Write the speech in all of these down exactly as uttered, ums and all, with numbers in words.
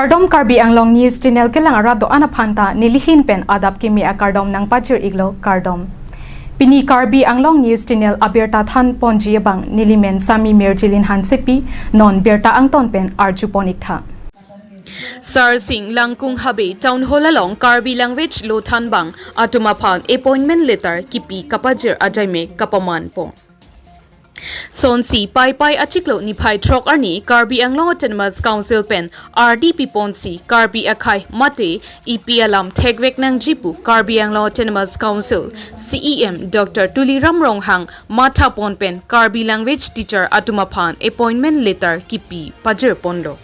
Kardom, Karbi Anglong News Channel kelang arat do-an aphan ta nelihin pen adap kimi akardom nangpajir iklo, kardom. Pini Karbi Anglong News Channel abirta than ponji abang nelimen Sami Mirjilin Hansepi, non birta angton pen arju pon iktha. Sarsing Langkung Habe Town Hall along Karbi language lo thanbang atum aphan appointment letter kipi kapajir ajaime kapaman po. Sonsi Paipai achiklo niphai throk arni Karbi Anglong Autonomous Council pen R D P ponsi Karbi akhei mate E P alam thekvek nangji pu Karbi Anglong Autonomous Council C E M Doctor Tuliram Ronghang matha pon pen Karbi language teacher atum aphan appointment letter kipi pajir ponlo.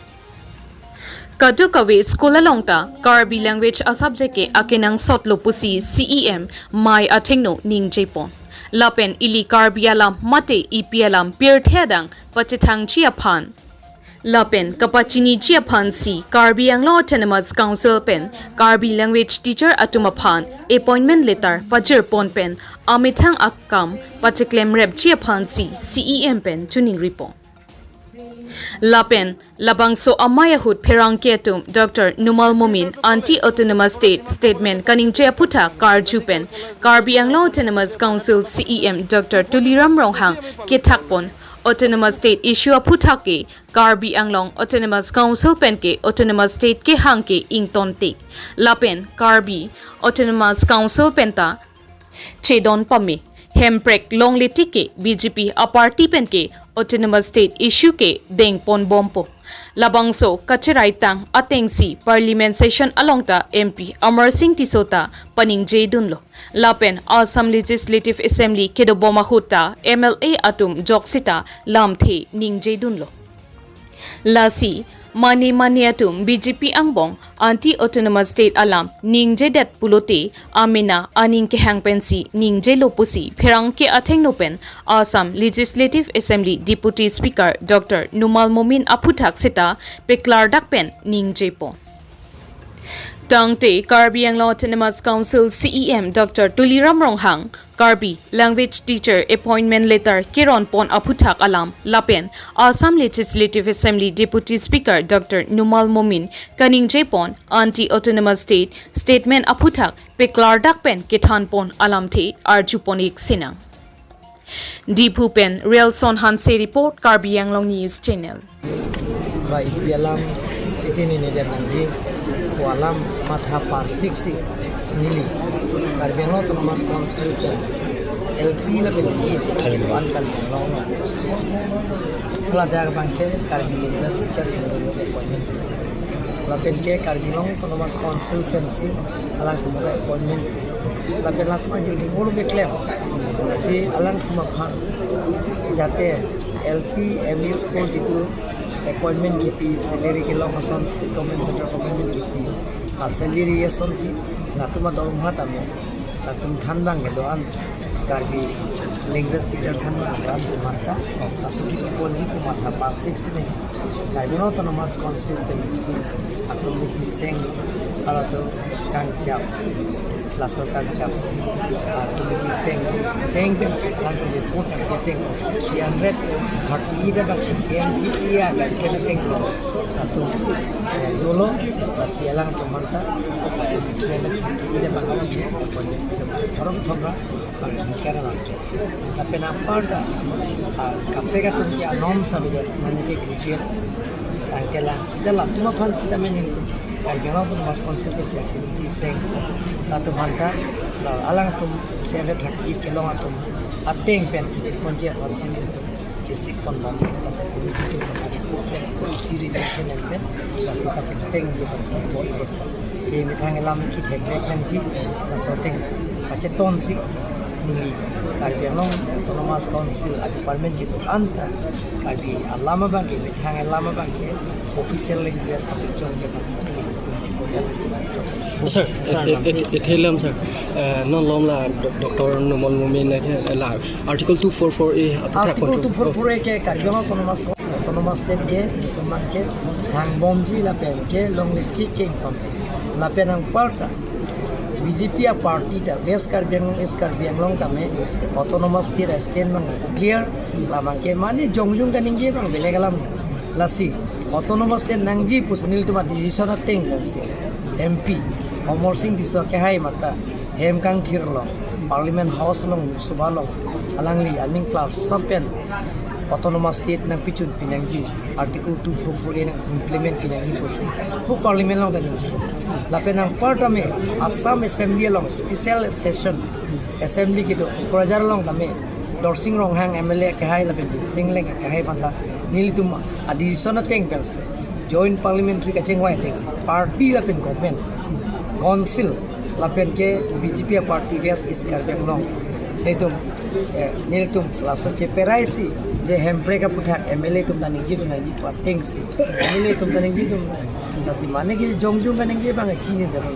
Kadokave school along ta Karbi language a subject ke akenangsot lo pusi C E M mai athengno ningje pon. Lapen ili Karbi alam mate E P alam pirthe adang pachethangji aphan, lapen kapachiniji aphansi Karbi Anglong Autonomous Council pen Karbi language teacher atum aphan appointment letter pajir pon pen amethang akam pacheklemrepji aphansi C E M pen choningri pon. Lapen labangso amei ahut pherangke atum Doctor Numal Momin anti-autonomous state statement kaningje aphuthak karju pen Karbi Anglong Autonomous Council C E M Doctor Tuliram Ronghang kethak pon, autonomous state issue aphuthak ke Karbi Anglong Autonomous Council pen ke autonomous state kehang ke ingtonte, lapen Karbi Autonomous Council pen ta chedon pame. Hemprek longle tik ke B J P a party pen ke autonomous state issue ke deng pon bompo. Labangso kacherai tang atengsi parliament session along ta M P Amarsing Tisso ta paningje dunlo. Lapen Assam Legislative Assembly kedobom ahut ta M L A atum jok sita lamthe ningje dunlo. Lasi mane mane atum B J P angbong anti-autonomous state alam ningjedet pulote amena aning kehang pensi ningjelo pusi pherangke athengno pen Assam Legislative Assembly Deputy Speaker Doctor Numal Momin aphuthak sita peklardak pen ningje pon. Tangte Karbi Anglong Autonomous Council C E M Doctor Tuliram Ronghang Karbi language teacher appointment letter keron pon aphuthak alam lapen Assam Legislative Assembly Deputy Speaker Doctor Numal Momin kaningje pon anti-autonomous state statement aphuthak peklardak pen kethan pon alamthe arju pon ik sinang. Diphu pen Relson Hanse report, Karbi Anglong News Channel. Ba E P alam chiti nini dan nangji, ko alam matha parsiksi neli Karbi Anglong Autonomous Council pen L P lapen U P school pen kan long. Ladak abangke Karbi language teacher appointment. Lapen ke Karbi Anglong Autonomous Council pensi alangtum aphan appointment. Lapen alangtum ajil di ngulu ke klem. Si alangtum aphan jate L P, M E school jitu appointment kipi, salary kelong ason, state government, central government kipi. A salary asonsi latum adorma tame latum thanbang kedo-an, Karbi language teacher thanbang kedo-an atum aphan ta laso kipi ponji pu matha parsiksi neli. Karbi Anglong Autonomous Council pensi a committee seng, laso kangchap, laso kangchap a committee seng, seng pensi alangtum report nangketeng three hundred thirty-eight abang N C T a kan kena tenglo atum, eh, dolo, lasi alangtum aphan ta three hundred thirty-eight abang appointment pilo. Aron thomra bang kera lang. Lapen apar ta, ah, kaprek atum ke anom sabi do, mane ke graduate tangte lang. Sita latum aphan sita mening tu Karbi Anglong Autonomous Council ke activity seng, latum aphan ta, la alangtum three hundred thirty-eight kelong atum ateng pen kipi ponji aphansi nelitum chesik pon bom, laso committee atum aphan ta report pen, policy revision pen, laso kapiteng ke aphansi boi bot. Ke methang alam kethekvek nangji, laso ateng pachetonsi neli Karbi Anglong Autonomous Council a department kedo-an ta Karbi alam abangke, methang alam abangke official language kapachong ke aphansi neli. Sir, sir, et-, et-, et-, ethe alam, sir. Eh, non malom la Doc-, Doctor Numal Momin, eh, la Article two four four A aphuthak. Article control two four four A ke Karbi Anglong Autonomous Co-, Autonomous State ke, teman ke, hangbomji lapen kelongle tik ke ington. Lapen anparta B J P a party ta West Karbi Anglong, East Karbi Anglong tame Autonomous State a stand abang clear, labangke mane jongjung kaningje abang beleg alam. Lasi Autonomous State nangji pusi nelitum a-decision ateng pensi M P Amarsing Tisso kehai mata hem kangthir along, Parliament House along, Lok Sabha along alangli aning klar sapen Autonomous State nangpichun pinangji, Article two four four A nang implement pinangji pusi pu Parliament along ta ningje. Lapen anparta me Assam Assembly along special session Assembly kedo Kokrajhar along tame Dorsing Ronghang M L A kehai lapen Binsing Engleng kehai aphan ta nelitum a-decision ateng pensi Joint Parliamentary kachingvai ateng party lapen government, council lapen ke B J P party based East Karbi Anglong, nelitum eh, nelitum laso cheperai si je Hemprek aphuthak M L A atum ta ningje atum nangji pu atengsi M L A atum ta ningje atum, lasi mane ke jongjung kaningje abang chini daro.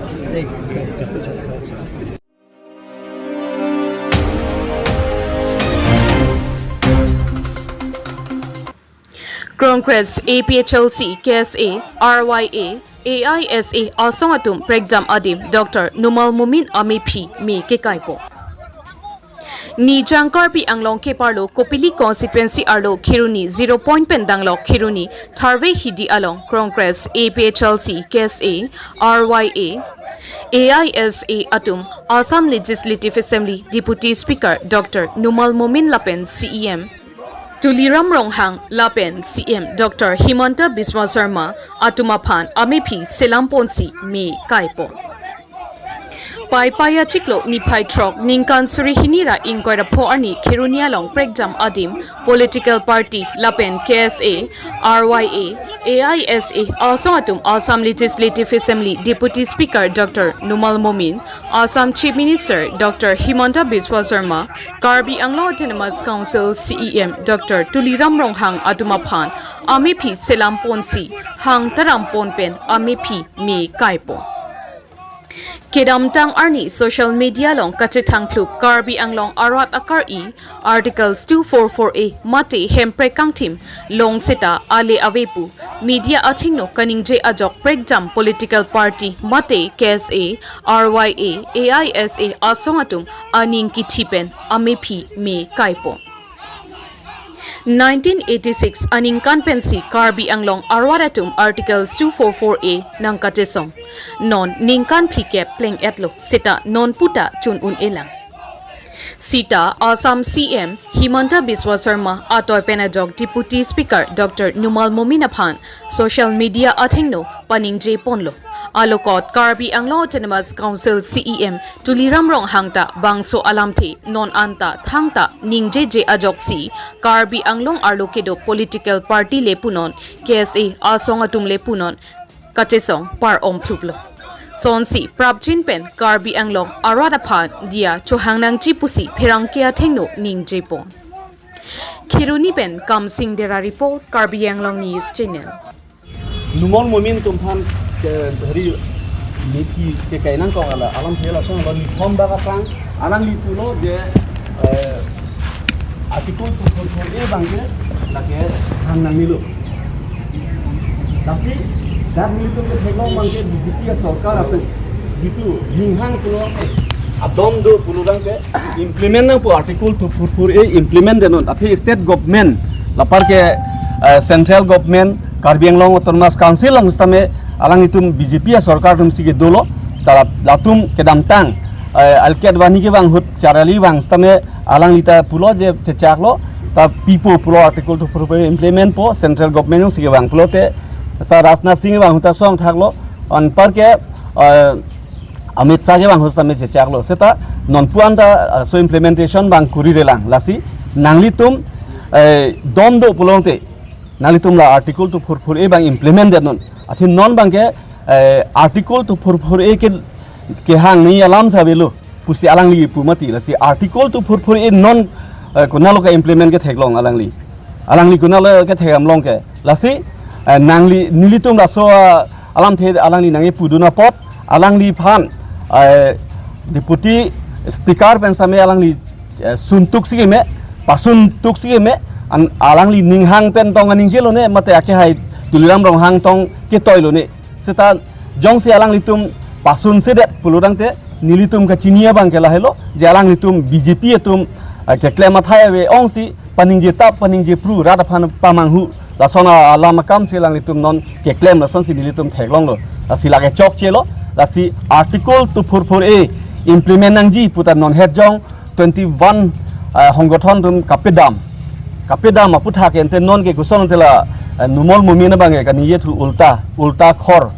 Congress, A P H L C, K S A, R Y A, A I S A asong atum prekjam adim Doctor Numal Momin amephi me kekaipo. Nijang Karbi Anglong keparlo Kopili constituency arlo Kheroni zero point pen danglok Kheroni tharve hidi along Congress, A P H L C, K S A, R Y A, A I S A atum Assam Legislative Assembly Deputy Speaker Doctor Numal Momin lapen C E M Tuliram Ronghang lapen C M Doctor Himanta Biswa Sarma atum aphan amephi selam ponsi me kaipon. Paipai achiklo niphai throk ningkan suri hini ra ingkoi ra pho arni Kheroni along prekjam adim political party lapen K S A, R Y A, A I S A asong atum Assam Legislative Assembly Deputy Speaker Doctor Numal Momin, Assam Chief Minister Doctor Himanta Biswa Sarma, Karbi Anglong Autonomous Council C E M Doctor Tuliram Ronghang atum aphan amephi selam ponsi hang taram pon pen amephi me kaipon. Kedamtang arni social media along kachethang phlup Karbi Anglong arat akar-i Articles two four four A mate Hemprek kangthim long seta ale ave pu media athengno kaningje ajok prekjam political party mate K S A, R Y A, A I S A asong atum aning kithi pen amephi me kaipon. Nineteen eighty-six aningkan pensi Karbi Anglong arat atum Articles two four four A nangkachesong. Non ningkan phlikep pleng-etlo seta non puta chun un-elang. Seta Assam C M Himanta Biswa Sarma atoi pen ajok Deputy Speaker Doctor Numal Momin aphan social media athengno paningje ponlo. Alokot Karbi Anglong Autonomous Council C E M Tuliram Ronghang ta bangso alamthe non anta thangta ningjeje ajoksi Karbi Anglong arlo kedo political party le punon, K S A asong atum le punon kachesong par-om phluplo. Sonsi prapjin pen Karbi Anglong arat aphan diya chohang nangji pusi pherangke athengno ningje pon. Kheroni pen Kamsing Dera report, Karbi Anglong News Channel. Numal Momin atum aphan ke hari mephi ke kainang kok ala alamthe lason lo nithom bak aphrang alangli pulo je, eh, Article two four four A abang ke lake hang nangnelo. Lasi dak nelitum ketheklong abang ke B J P sorkar atum jitu ninghang pulo ke adom do pulo abang ke implement nangpo, Article two four four A implement detnon. Aphi state government lapar ke, eh, central government, Karbi Anglong Autonomous Council along sitame alanglitum B J P sorkar atumsi kedolo, seta latum kedamtang, eh, alket vani kevang ahut charali vang sitame alangli ta pulo je chechaklo, ta pipo pulo Article two four four implement po, central government jongsi kevang pulote, seta Rajnath Singh kevang ahut ta song thaklo, anpar ke, eh, Amit Shah kevang ahut sitame chechaklo. Seta non pu anta, eh, so implementation abang kurirelang. Lasi nanglitum, eh, dom do pulote nanglitum la Article two four four A abang implement detnon. Athe non abang ke, eh, Article two four four A ke, kehang ni alam sa avelo pusi alangli pu mati. Lasi Article two four four A non, eh, konatlo ke implement ketheklong alangli. Alangli konatlo kethekdam long ke. Lasi, eh, nangli nelitum laso, ah, alamthe alangli nangkepudun apot alangliphan, eh, Deputy Speaker pen sitame alangli, eh, suntuksi keme, pasuntuksi keme, an alangli ninghang pen tong aning chelone, mate akehai Tuliram Ronghang tong ketoilone. Seta jongsi alanglitum pasunsedet pulo tangte nelitum kachini abang ke lahelo, je alanglitum B J P atum, eh, keklem athai ave ongsi paningje tap paningje phru rat aphan pamanghu Lason alam akam si alanglitum non keklem, lasonsi nelitum theklonglo. Lasi lake chokchelo, lasi Article two four four A implement nangji puta non het jong twenty-one, eh, honggothon atum kapedam. Kapedam aputhak ente non ke koson ente la, eh, Numal Momin abang ke kaningje thu ulta, ulta khor.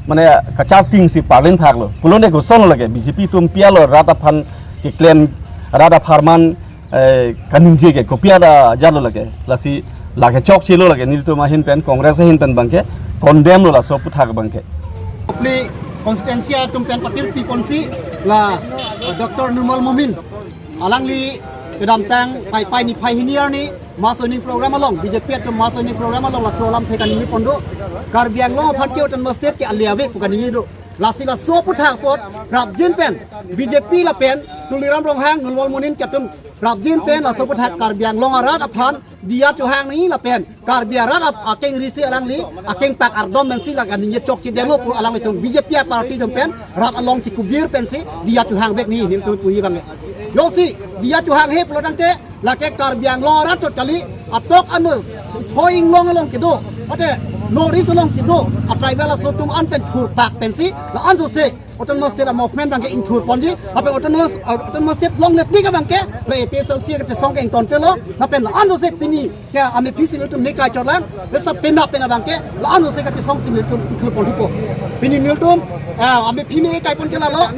Mane kacharting si parlin phaklo. Pulote koson lake B J P atum pi alo rat aphan keklem, rat apharman, eh, kaningje ke kopi ada jalo lake. Lasi lake chokchelo lake, nelitum ahin pen, Congress ahin pen abang ke condemn lo laso aputhak abang ke. Kopili constituency atum pen patir pi ponsi la, eh, Doctor Numal Momin alangli kedamtang Paipai niphai hini arni mass joining program along, B J P atum mass joining program along laso alamthe kaningje pon do. Karbi Anglong aphan ke autonomous state ke ale ave pu kaningje do. Lasi laso aputhak apot prapjin pen B J P lapen Tuliram Ronghang, Numal Momin ke atum prapjin pen laso aputhak Karbi Anglong arat aphan diya chohang nangji lapen Karbi arat ap-, akeng risi alangli akeng pak ardom pensi la kaningje chokchedetlo pu alanglitum B J P aparty atum pen rat along chikubir pensi diya chohang vek nangji nelitum puji abang ke. Jongsi diya chohanghe pulo tangte lake Karbi Anglong arat chot kali, atok ano thoi inglong along kedo, mate North East along kedo a tribal aso atum an pen thurpak pensi la-an jose autonomous state a movement abang ke ingthur ponji, lapen autonomous, autonomous state longletik abang ke la A P H L C kachesong ke ingtontelo, lapen la-an jose pini ke amephi si nelitum me kai chotlang, lesa penap penap abang ke la-an jose kachesong si nelitum ingthur pon thupo. Pini nelitum, eh, amephi me kai pon ke lalo,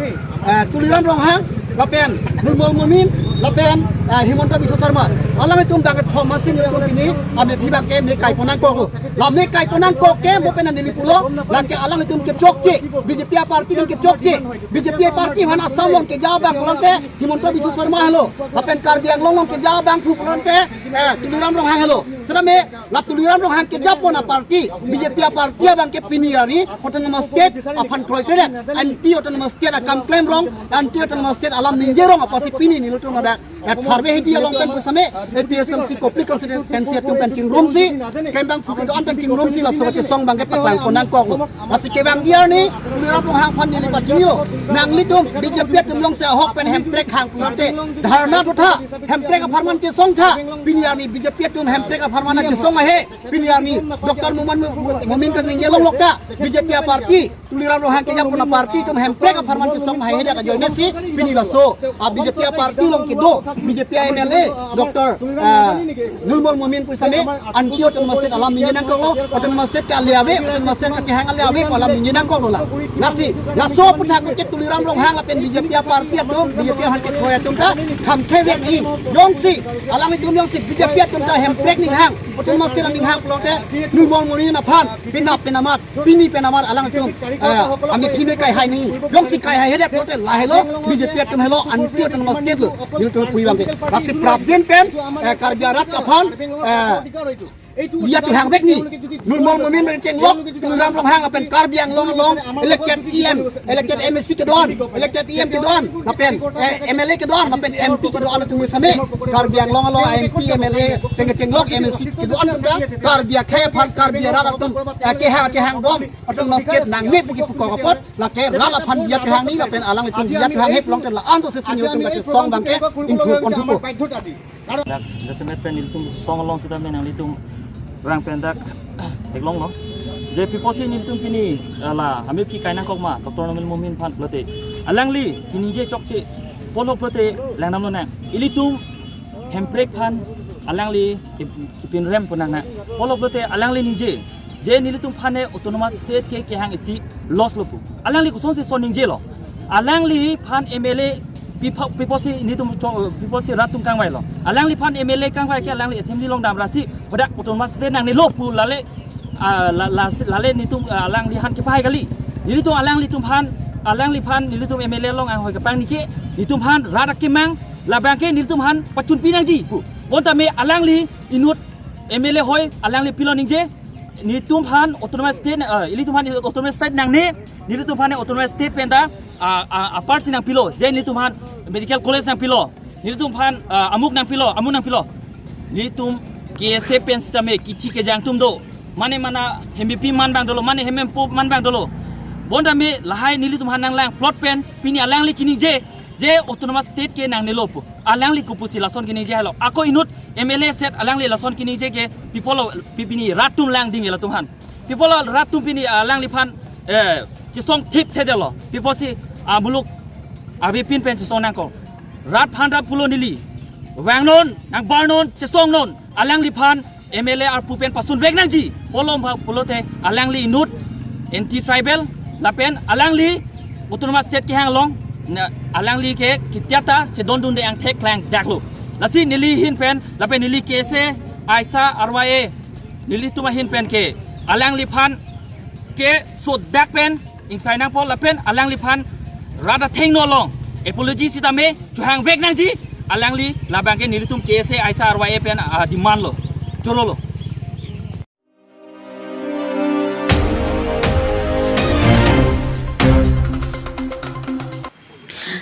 eh, Tuliram Ronghang, lapen Numal Momin, lapen, eh, Himanta Biswa Sarma. Alanglitum abang ke thom masi nelitum pini amephi abang ke me kai pon nangkoklo. La me kai pon nangkok ke mo pen neli pulo, lake alanglitum kechokche, B J P aparty atum kechokche, B J P aparty aphan Assam along keja abang pulote Himanta Biswa Sarma helo, lapen Karbi Anglong along keja abangphu pulote, eh, Tuliram Ronghang helo. Setame la Tuliram Ronghang kejapon aparty, B J P aparty abang ke pini arni autonomous state aphan kroikredet, anti autonomous state akam klemrong, anti autonomous state alam ningjirong apotsi pini nelitum ada, eh, Thar Behedi along pen pusitame A P H L C kopili constituency atum pen chingrumsi, klembangphu kedo-an pen chingrumsi laso kachesong abang ke paklang pon nangkoklo. Lasi kevangji arni Tuliram Ronghang aphan neli pachinilo, nanglitum B J P atum jongsi ahok pen Hemprek hang pulote dharna dotha, Hemprek apharman chesongtha. Pini arni B J P atum Hemprek apharman chesong ahe, pini arni Doctor Numal Momin kaningje longlok ta, B J P aparty, Tuliram Ronghang kejapon aparty atum Hemprek apharman chesong haihedet ajoine si pini laso a B J P aparty along kedo B J P M L A Doctor, ah, Numal Momin pusitame anti autonomous state alam ningje nangkoklo, autonomous state ke ale ave, autonomous state kachehang ale ave pu alam ningje nangkoklo la. Lasi laso aputhak ke Tuliram Ronghang lapen B J P aparty atum, B J P aphan kethoi atum ta kham khevek nangji. Jongsi alanglitum jongsi B J P atum ta Hemprek aning hang, autonomous state aning hang pulote Numal Momin aphan penap penamat, pini penamat alangtum, eh, amephi me kai hai nangji. Jongsi kai haihedet pulote lahelo B J P atum helo anti autonomous state lo. Nelitum puji abang ke. Lasi prapjin pen, eh, Karbi arat aphan, eh, diya chohang vek nangji. Numal Momin pen chenglok, Tuliram Ronghang lapen Karbi Anglong along elected E M, elected M A C kedo-an, elected E M kedo-an, lapen, eh, M L A kedo-an, lapen M P kedo-an atum pusitame, Karbi Anglong along M P, M L A pen kechenglok, M A C kedo-an atum ta Karbi akhei aphan, Karbi arat atum, eh, kehang chehang bom, autonomous state nangne pu kipukok apot, lake rat aphan diya chohang nangji lapen alanglitum diya chohanghe pulote la-an jose si nelitum kachesong abang ke ingthur pon thupo. Dak jasemet pen nelitum song along sitame nanglitum rang pen dak theklonglo. Je pi apotsi nelitum pini, eh, la amephi kai nangkok ma Doctor Numal Momin aphan pulote, alangli kaningje chokche, pulo pulote langdamlonang. Ilitum Hemprek aphan alangli ki-, kipinrem pon nangnang. Pulo pulote alangli ningje, je nelitum aphan ke autonomous state ke kehang isi loss lo pu. Alangli kosonsi lason ningjelo? Alangliphan M L A pi apha-, pi apotsi nelitum cho-, pi apotsi rat atum kangvailo? Alangliphan M L A kangvai ke alangli assembly along damrasi hadak autonomous state nangnelo pu lale, ah, la, la, lale nelitum, ah, alangli aphan kepahai kali. Nelitum alanglitum aphan, alangliphan nelitum M L A along anghoi kepangni ke nelitum aphan rat akemang labang ke nelitum aphan pachunpi nangji pu. Bonta me alangli inut M L A hoi alangli pilo ningje, nelitum aphan autonomous state, eh, ilitum aphan autonomous state nangne, nelitum aphan autonomous state pen ta, ah, ah, apar si nangpilo, je nelitum aphan medical college nangpilo, nelitum aphan, ah, amuk nangpilo, amuk nangpilo. Nelitum K S A pen sitame kichi kejang atum do. Mane mana hem bipi man abang dolo, mane hem hempo man abang dolo. Bonta me lahai nelitum aphan nanglang plot pen, pini alangli kaningje, Je autonomous state ke nangnelo pu. Alangli kopusi lason keningje helo. Ako inut M L A set alangli lason keningje ke pi apotlo pi pini rat atum langding elatum aphan. Pi apotlo rat atum pini alangliphan eh, chesongthipthedetlo. Pi apotsi amuluk avepin pen chesong nangkok. Rat aphan ta pulo neli. Vangnon, nangbarnon, chesongnon. Alangliphan M L A arpu pen pasunvek nangji. Pulo ma pulote alangli inut anti tribal lapen alangli autonomous state kehang along na alangli ke ketiata chedondunde angthek klangdaklo. Lasi neli ahin pen lapen neli K S A, AISA, R Y A, nelitum ahin pen ke alangliphan kesodak pen ingsai nangpo lapen alangliphan rat athengno along apology sitame chohangvek nangji. Alangli labang ke nelitum K S A, AISA, R Y A pen ah, demand lo. Chorolo.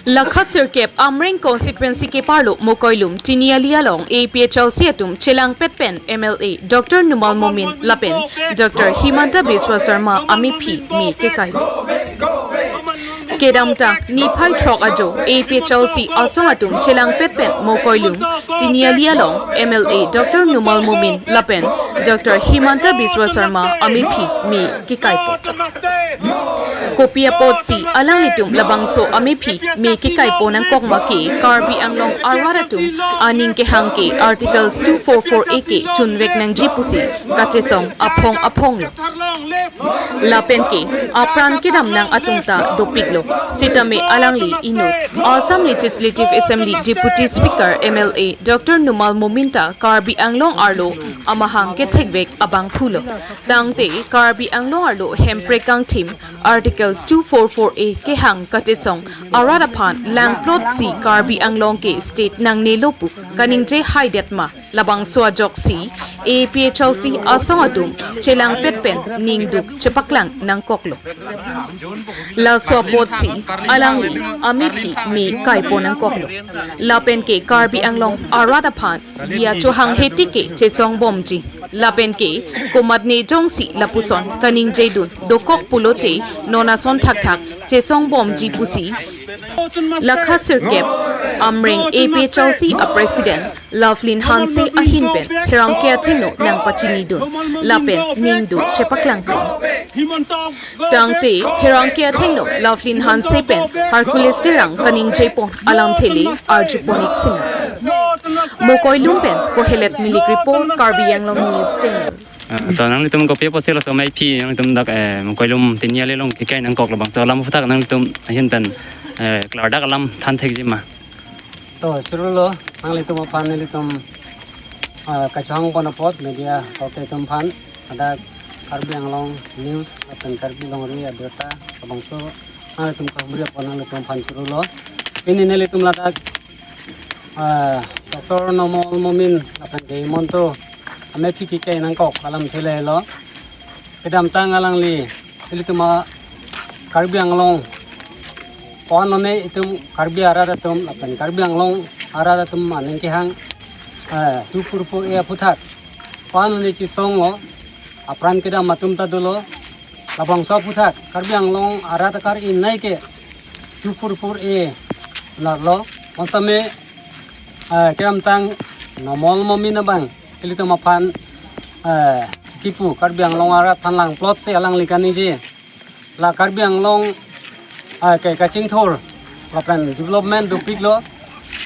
Lakha sirkep Amreng constituency keparlo Mokoilum Tiniali along A P H L C atum chelangpet pen M L A Doctor Numal Momin lapen Doctor Himanta Biswa Sarma amephi me kekai. Kedamtang niphai throk ajo A P H L C asong atum chelangpet pen Mokoilum Tiniali along M L A Doctor Numal Momin lapen Doctor Himanta Biswa Sarma amephi me kekaipo. Kopi apotsi alanglitum labangso amephi me kekaipo nangkok ma ke Karbi Anglong arat atum aning kehang ke Articles two four four A ke chunvek nangji pusi kachesong aphong aphonglo. Lapen ke apran kedam nang atum ta dopiklo. Sitame alangli inut Assam Legislative Assembly Deputy Speaker M L A Doctor Numal Momin ta Karbi Anglong arlo amahang kethekvek abangphulo. Tangte Karbi Anglong arlo hemprek kangthim Articles two four four A kehang kachesong arat aphan langplotsi Karbi Anglong ke state nangnelo pu kaningje haidet ma, labangso ajoksi A P H L C asong atum chelangpet pen ningduk chepaklang nangkoklo. Laso apotsi alangli amephi me kaipo nangkoklo. Lapen ke Karbi Anglong arat aphan via chohanghe tik ke chesongbomji. Lapen ke komatne jongsi lapuson kaningjedun dokok pulote non ason thakthak chesongbomji pusi Lakha sirkep Amreng A P H L C a President Lovelyn Hanse ahin pen pherangke athengno nangpachinidun lapen ningduk chepaklangkok. Tangte pherangke athengno Lovelyn Hanse pen Hercules Terang kaningjepon alamthe le arjupon-ik sinang. Mokoilum pen Kohelet Milik report, Karbi Anglong News Channel. Ah, to nanglitum kopi apotsi laso amephi nanglitum dak, eh, Mokoilum Tiniali along kekai nangkok, labangso alam aphuthak nanglitum ahin pen, eh, klardak alam thanthekji ma? To, chorolo, nanglitum aphan nelitum, ah, kachongpon apot media korte atum aphan, ada Karbi Anglong News, lapen Karbi Longri abirta, labangso, nanglitum kabri apot nanglitum aphan chorolo. Pini nelitum ladak, ah, Doctor Numal Momin, lapen ke Himanta amephi kekai nangkok alamthe le lo. Kedamtang alangli, ilitum a Karbi Anglong, ko-an lone itum Karbi arat atum, lapen Karbi Anglong arat atum aning kehang, eh, two four four A aphuthak ko-an lone chesonglo, apran kedam atum ta dolo, labangso aphuthak Karbi Anglong arat akar-inei ke two four four A nanglo. Bonsitame, eh, kedamtang Numal Momin abang ilitum aphan, eh, kipu Karbi Anglong arat aphan langplotsi alangli kaningje, la Karbi Anglong, eh, ke kachingthur lapen development dopiklo,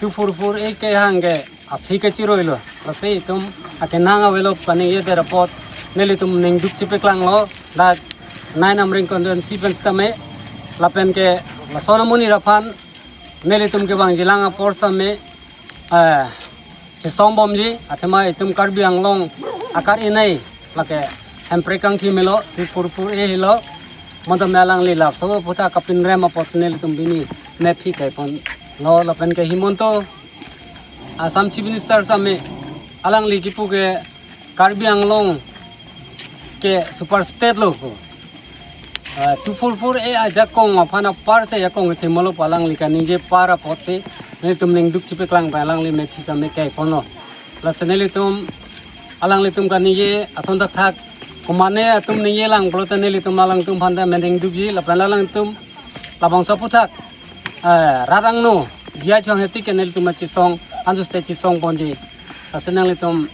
two four four A kehang ke aphi kachiroilo. Lasi itum akenang avelo kaningjedet apot nelitum ningduk chepaklanglo, dak nine Amreng constituency pen sitame, lapen ke lason amonit aphan nelitum kevangjilang apor sitame, eh, chesongbomji, athema itum Karbi Anglong akar-inei, lake hemprek kangthim helo, two four four A helo, bonta me alangli laso aphuthak kapinrem apot nelitum pini mephi kaiponlo, lapen ke Himanta, Assam Chief Minister sitame alangli kipu ke Karbi Anglong ke super state lo ko. Ah, two four four A ajakong aphan aparsi ajakong themolo pu alangli kaningje apor apotsi nelitum ningduk chepaklang pen alangli mephi sitame kaiponlo. Lasi nelitum alanglitum kaningje ason thakthak komatne atum ningjelang pulote nelitum alangtum aphan ta meningdukji lapen alangtum labangso aphuthak, eh, rat angno Dia chuang hepti ke nelitum kachesong, ansu se chesong ponji. Lasi nanglitum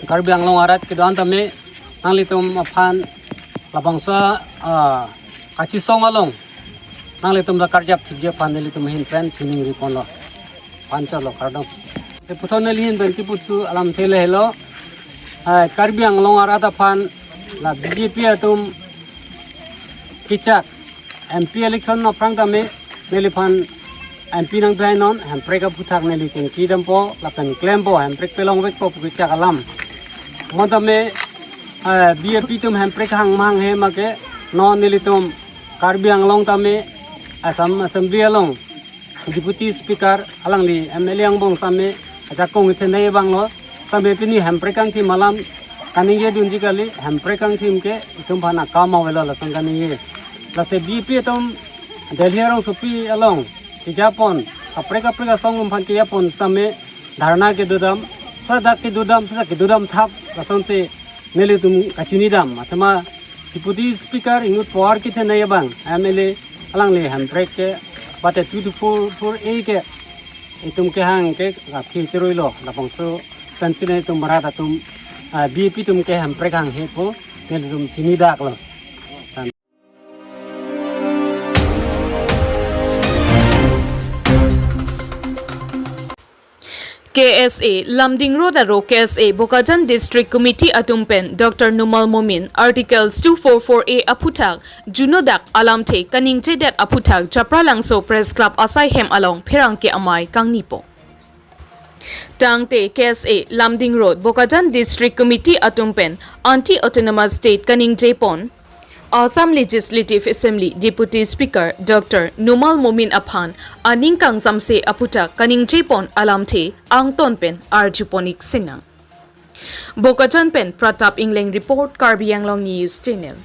Karbi Anglong arat kedo-an tame, nanglitum aphan labangso, ah, kachesong along nanglitum ta karjap thikji aphan nelitum ahin pen chiningri ponlo. Panchalo kardom. Se puthot neli ahin pen kipu thu alamthe le helo. Ah, Karbi Anglong arat aphan la B J P atum kechak M P election aphrang tame neliphan M P nangpehainon, hemprek aphuthak neli chingki dampo, lapen klempo, hemprek pelongvekpo pu kechak alam. Mo tame, eh, B J P atum hemprek hang ma hanghe ma ke, non nelitum Karbi Anglong tame, Assam Assembly along Deputy Speaker alangli M L A angbong tame ajakong ithenei abanglo, tame pini hemprek kangthim alam kaningje dunji kali, hemprek kangthim ke itum aphan akam avelo lason kaningje. Lasi B J P atum Delhi arongsopi along kejapon, kaprek kaprek asong atum aphan kejapon tame dharna kedodam, sadak kedodam, sadak kedodam thap, lasonsi nelitum kachinidam. Athema Deputy Speaker inut po-ar kithenei abang, M L A alangli hemprek ke, bate two two four four A ke, itum kehang ke, aphi cheroilo, labangso pensi nelitum arat atum, ah, B J P atum ke hemprek hanghe pu, nelitum chinidaklo. K S A, Lumding Road aro K S A Bokajan District Committee atum pen Doctor Numal Momin, Articles two four four A aphuthak, juno dak alamthe kaningjedet aphuthak Japralangso Press Club asai hem along pherangke amei kangnipo. Tangte K S A, Lumding Road, Bokajan District Committee atum pen Anti-Autonomous State kaningjepon Assam Legislative Assembly Deputy Speaker Doctor Numal Momin aphan aning kangsamse aphuthak kaningjepon alamthe angton pen arjupon-ik sinang. Bokajan pen Pratap Engleng report, Karbi Anglong News Channel.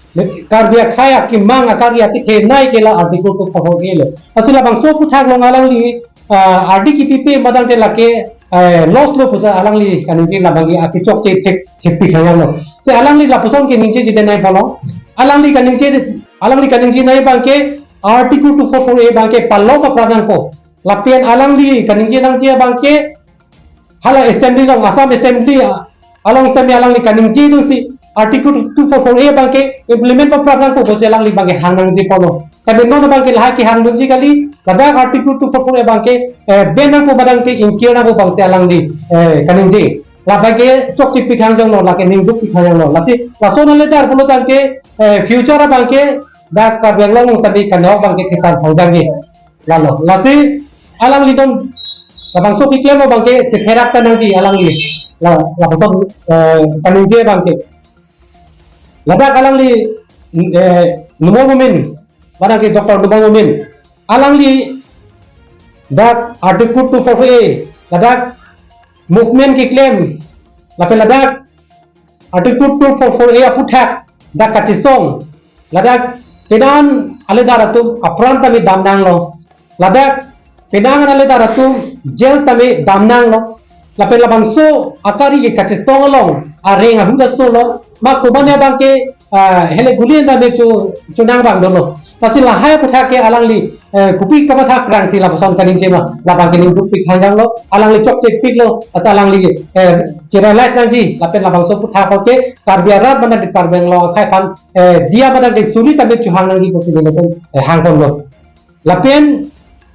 Karbi akhei akemang akarli akethenei ke la Article two four four A lo. Lasi labangso aphuthak along alangli, ah, ardi kipipe madang te lake, eh, loss lo pusi alangli kaningje, labangke akechokche thek thekpi khayang lo. Si alangli lapuson keningjeji denei pulo. Alangli kaningje, alangli kaningjenei abangke Article two four four A abangke palok apran nangpo. Lapen alangli kaningje nangji abangke hala Assembly along, Assam Assembly, ah, along tame alangli kaningje dunsi Article two four four A abangke implement paphrang nangpo pusi alangli abangke hang nangji pulo. Tapi non abangke lahai kehang dunji kali, ladak Article two four four A abangke, eh, ban nangpo madang te ingkir nangpo abangsi alangli, eh, kaningje. Labangke chokche pikhangjonglo, lake ningduk pikhangjonglo. Lasi, lason aledar pulo tangte, eh, future abangke, dak Karbi Anglong tadi kanok abangke kita hang jangji. Lalo, lasi alangli non labangso keklem abangke chetherak ta nangji alangli. La, lapuson, eh, kaningje abangke. Ladak alangli, eh, Numal Momin, madang ke Doctor Numal Momin. Alangli dak Article two four four A, ladak movement keklem, lapen ladak Article two four four A aphuthak dak kachesong, ladak penang aledar atum apran tame damnanglo. Ladak penang aledar atum jail tame damnanglo. Lapen labangso akarli kachesong along areng ahut aso lo. Ma komatne abangke, ah, hele guli tame chu chunang abang dolo. Lasi lahai aphuthak ke alangli, eh, kopi kamatha krangsi lapuson kaningje ma, labangke ningduk pikhangjanglo, alangli chokche piklo, asa alangli, eh, cherealize nangji, lapen labangso aphuthak ke Karbi arat madang ke Karbi Anglong akhei aphan, eh, diya madang ke suri tame chuhang nangji pusi nelitum, eh, hangponlo. Lapen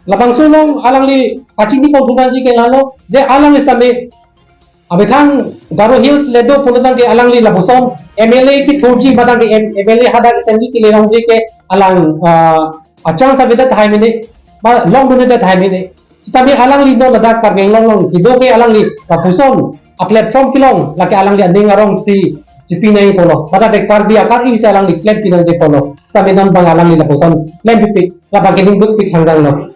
labangso along alangli kachinipon thu nangji ke lalo, je alangli tame amethang Garo Hills le do pulo tangte alangli lapuson M L A kethurji madang ke M-, M L A hadak assembly kele nangji ke alang, ah, achang sabe ta thai mene, ba long dun ta thai mene. Sitame alangli non ladak Karbi Anglong along kedo ke alangli lapuson a-platform kelong lake alangli aning arongsi chepinangji pulo. Ladak ke Karbi akarli si alangli klempi nangji pulo. Sitame non abang alangli lapuson klempipik, labangke ningduk pikhangjanglo.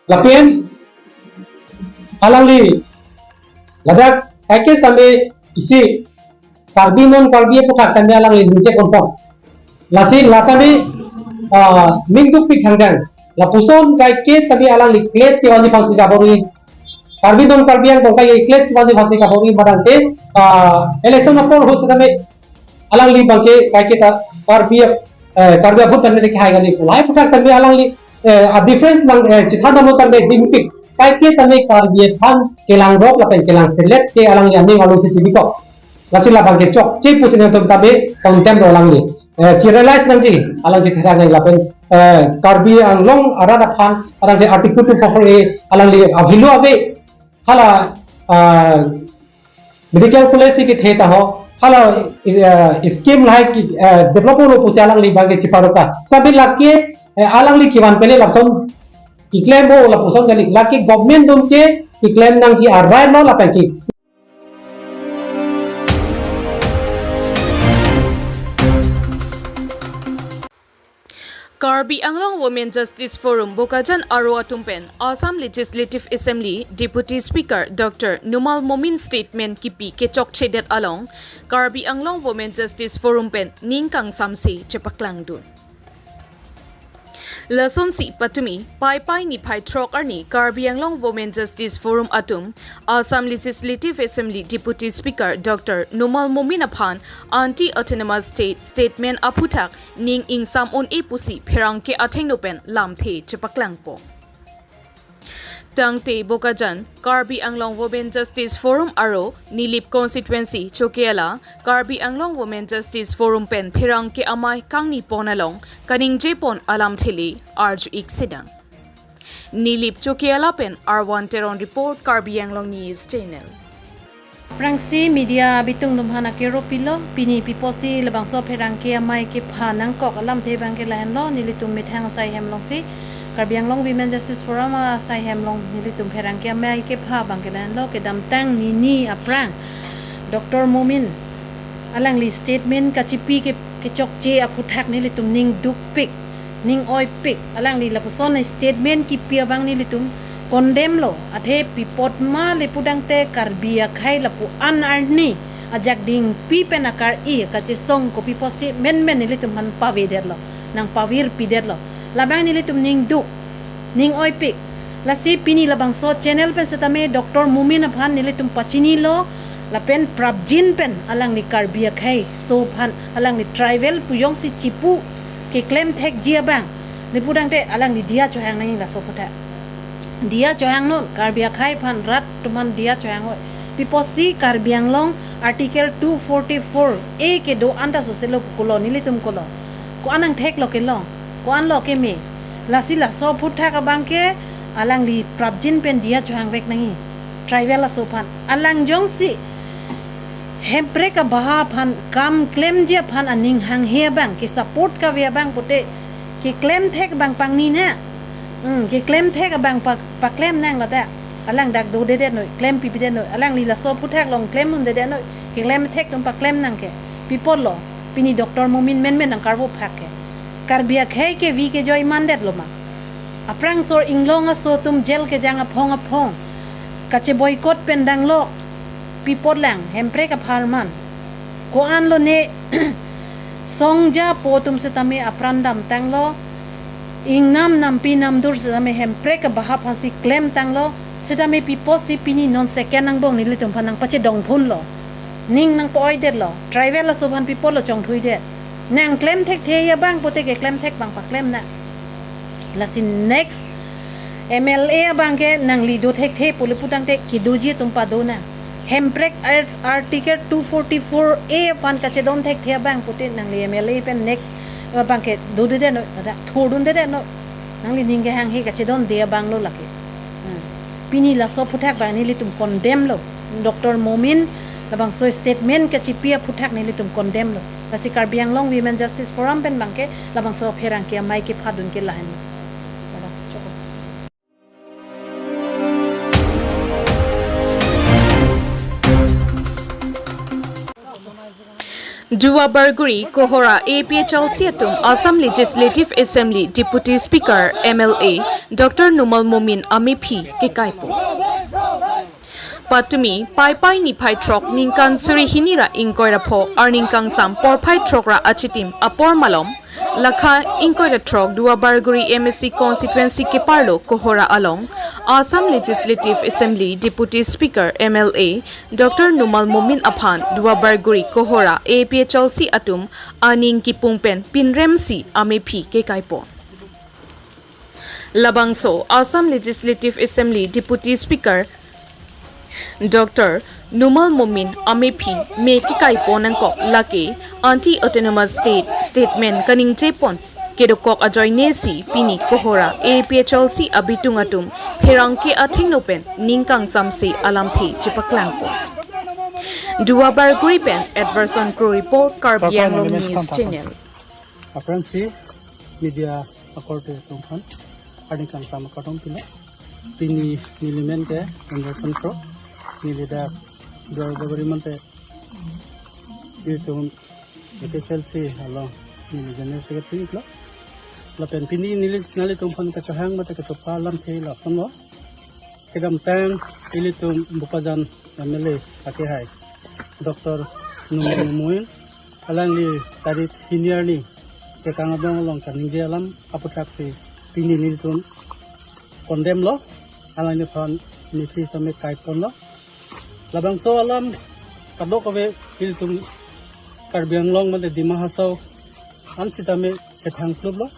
Lapen alangli ladak kaike tame isi Karbi non Karbi aphuthak tame alangli ningjeponpo. Lasi la tame, ah, ningduk pikhangjang. Lapuson kaike tame alangli clash kevanji aphansi kabor-i. Karbi non Karbi Anglong kaike clash kevanji aphansi kabor-i madang te, ah, election apor ahut tame alangli abangke kaike ta Karbi, eh, Karbi a-vote tame kehai kali. Lahai aphuthak tame alangli, eh, a-difference nang, eh, chethan damlo tame dingpik. Kaike tame Karbi aphan kelangrok lapen kelangselet ke alangli aning alongsi chibikok. Lasi labang ke chokche pusi nangtum tame condemn do alangli. Eh, chi-realize nangji, alangli chethak nang lapen, eh, Karbi Anglong arat aphan, alangli Article two four four A, alangli avelo ave, hala, ah, medical college si kethe ta ho, hala, eh, scheme lahai ke, eh, develop lo pusi alangli abang ke chiparoka. Sabi lake, eh, alangli kevan pele lapuson keklem bo lapuson kali. Lake government atum ke keklem nangji arai lo lapen ke Karbi Anglong Women Justice Forum Bokajan aro atum pen Assam Legislative Assembly Deputy Speaker Doctor Numal Momin statement kipi kechokchedet along Karbi Anglong Women Justice Forum pen ning kangsamse chepaklangdun. Lasonsi patumi Paipai niphai throk arni Karbi Anglong Women Justice Forum atum Assam Legislative Assembly Deputy Speaker Doctor Numal Momin aphan Anti Autonomous State Statement aphuthak ning ingsam un-e pusi pherangke athengno pen lamthe chepaklangpo. Tangte Bokajan Karbi Anglong Women Justice Forum aro Nilip Constituency Chokihola Karbi Anglong Women Justice Forum pen pherangke amei kangni pon along kaningjepon alamthe le arju-ik sedang. Nilip Chokihola pen Arwan Teron report, Karbi Anglong News Channel. Aphrangsi media bitung atum aphan akero pilo, pini pi apotsi labangso pherangke amei kepha nangkok alamthe abang ke lahenlo, nelitum methang asai hem alongsi, Karbi Anglong Women Justice Forum asai hem along nelitum pherangke amei kepha abang ke lahenlo, kedamtang nini aphrang Doctor Momin alangli statement kachipi ke, kechokche aphuthak nelitum ning dukpik, ning oipik, alangli lapuson statement kipi abang nelitum condemn lo, athe pi apot ma le pudangte Karbi akhei lapu-an arni ajak dingpi pen akar-i kachesong kopi apotsi menmen nelitum aphan pavedetlo, nangpavirpidetlo. Labang nelitum ning duk, ning oipik. Lasi pini labangso channel pen setame Doctor Momin aphan nelitum pachinilo, lapen prapjin pen alangli Karbi akhei aso aphan, alangli tribal pu jongsi chipu keklem thekji abang, le pudangte alangli diya chohang nangji laso aphuthak. Diya chohangnon, Karbi akhei aphan, rat atum aphan diya chohang noi. Pi apotsi Karbi Anglong Article two forty-four A kedo anta soselo pulo, nelitum kolo. Ko-an nangthek lo kelong, ko-an lo keme. Lasi laso aphuthak abang ke alangli prapjin pen diya chohangvek nangji tribal aso aphan. Alang jongsi hemprek abaha aphan, kam klemji aphan aning hanghe abang, kesupport kave abang pute keklem thek abang pangni na. Hmm, keklem thek abang pa, paklem nang ladak. Alang dak dodedet noi, klem pipidet noi. Alangli laso aphuthak along klem undedet noi. Keklem thek atum paklem nang ke. Pi apotlo, pini Doctor Momin menmen nangkarvo phak ke. Karbi akhei kevi kejoi mandetlo ma? Aphrang sor inglong aso atum jail kejang aphong aphong kacheboycott pen danglo, pi apot lang, hemprek apharman. Ko-an lone songja po atum setame apran damtanglo, ingnam nampi namdur setame hemprek abaha aphansi klemtanglo, setame pi apotsi pini non second angbong nelitum aphan nangpachedongphunlo, ning nangpa-oidetlo, tribal aso aphan pi apotlo chongthuidet. Nang klem thekthe abang pute keklem thek abang paklem nang. Lasi next M L A abang ke nangli do thekthe pu le pudangte kedoji atum pado nang. Hemprek ar-, Article two forty-four A aphan kachedon thekthe abang pute nangli M L A pen next abang ke dodedet noi, ada thurdundedet noi. Nangli ning kehanghe kachedonde abang lo lake. Hmm. Pini laso aphuthak abang nelitum condemn lo. Doctor Momin labangso statement kachipi aphuthak nelitum condemn lo. Lasi Karbi Anglong Women Justice Forum pen abang ke labangso pherangke amei kephadun ke lahen. Duar Bagori Kohora A P H L C atum Assam Legislative Assembly Deputy Speaker M L A Doctor Numal Momin amephi kekaipo. Patumi Paipai niphai throk ningkan suri hini ra ingkoi ra pho arni kangsam porphai throk ra achitim apor malom lakha ingkoi ra throk Duar Bagori M A C constituency keparlo Kohora along Assam Legislative Assembly Deputy Speaker M L A Doctor Numal Momin aphan Duar Bagori Kohora A P H L C atum aning kipung pen pinremsi amephi kekaipo. Labangso Assam Legislative Assembly Deputy Speaker Doctor Numal Momin amephi me kekai pon nangkok lake anti-autonomous state statement kaningje pon kedokok ajoine si pini Kohora A P H L C abitung atum pherangke athengno pen ning kangsamse alamthe chepaklang pon. Duar Bagori pen Edverson Kro report, Karbi Anglong News Channel. Aphrangsi media akorte atum aphan arni kangsam akardom pilo. Pini neli men ke Edverson Kro, neli dak Duar Bagori mate itum A P H L C along neli General Secretary lo. Lapen pini neli nanglitum aphan kachehang mate kachopa alamthe lason lo. Kedamtang ilitum Bokajan M L A akehai Doctor Numal Momin, alangli tarik hini arni Tekang Abang along kaningje alam aputhaksi pini nelitum condemn lo, alangliphan mephi sitame kai ponlo. Labangso alam kadokave ilitum Karbi Anglong mate Dima Hasao an sitame kethang kluplo.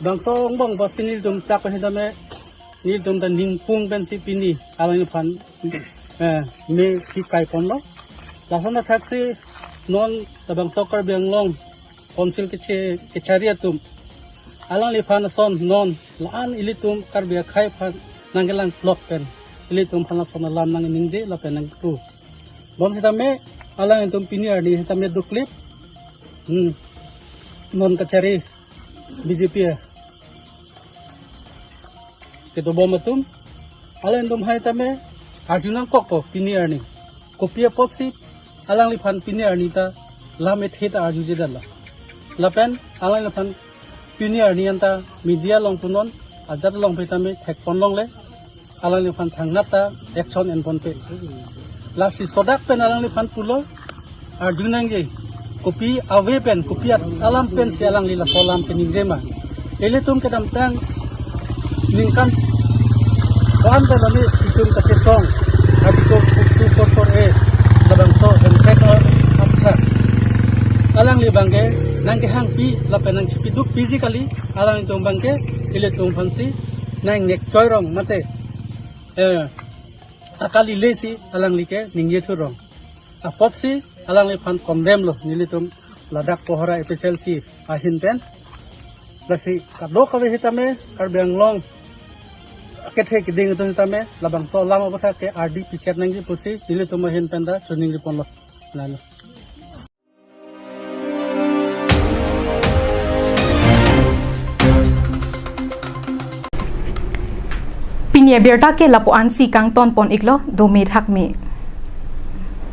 Bangso angbong pasi nelitum tak sitame nelitum ta ningpung pensi pini alangliphan, eh, mephi kai ponlo. Lason athaksi non labangso Karbi Anglong Council keche kechari atum alangliphan ason non la-an ilitum Karbi akhei aphan nangkelang plok pen ilitum aphan lason alam nangningje lapen nangpu. Bonsitame alangtum pini arni sitame duklip, hmm, non kachari B J P a kedobom atum, alangtum hai tame arju nangkok ko pini arni. Kopi apotsi alangliphan pini arni ta lam ethe ta arjuje detlo. Lapen alangliphan pini arni anta media along punon, ajat along pen tame thek pon longle, alangliphan thangnat ta action en ponpe. Lasi sodak pen alangliphan pulo, arju nangji, kopi ave pen, kopi at-, alam pensi alangli laso alam keningje ma. Ilitum kedamtang ningkan ko-an pen loni itum kachesong Article two four four A labangso hemprek aphan alangli abangke nangkehangpi lapen nangchipidukpiji kali, alangtum abangke ilitum aphansi nangnek choi rong mate, eh, akali lesi alangli keningje thu rong. Apotsi alangliphan condemn lo nelitum ladak Kohora A P H L C ahin pen. Lasi kadokave sitame Karbi Anglong kethe keding atum sitame labangso alam aphuthak ke ardi pichet nangji pusi nelitum ahin pen ta choningri ponlo. Lalo. Pini abirta ke lapu-ansi kangton pon iklo, dome thakme.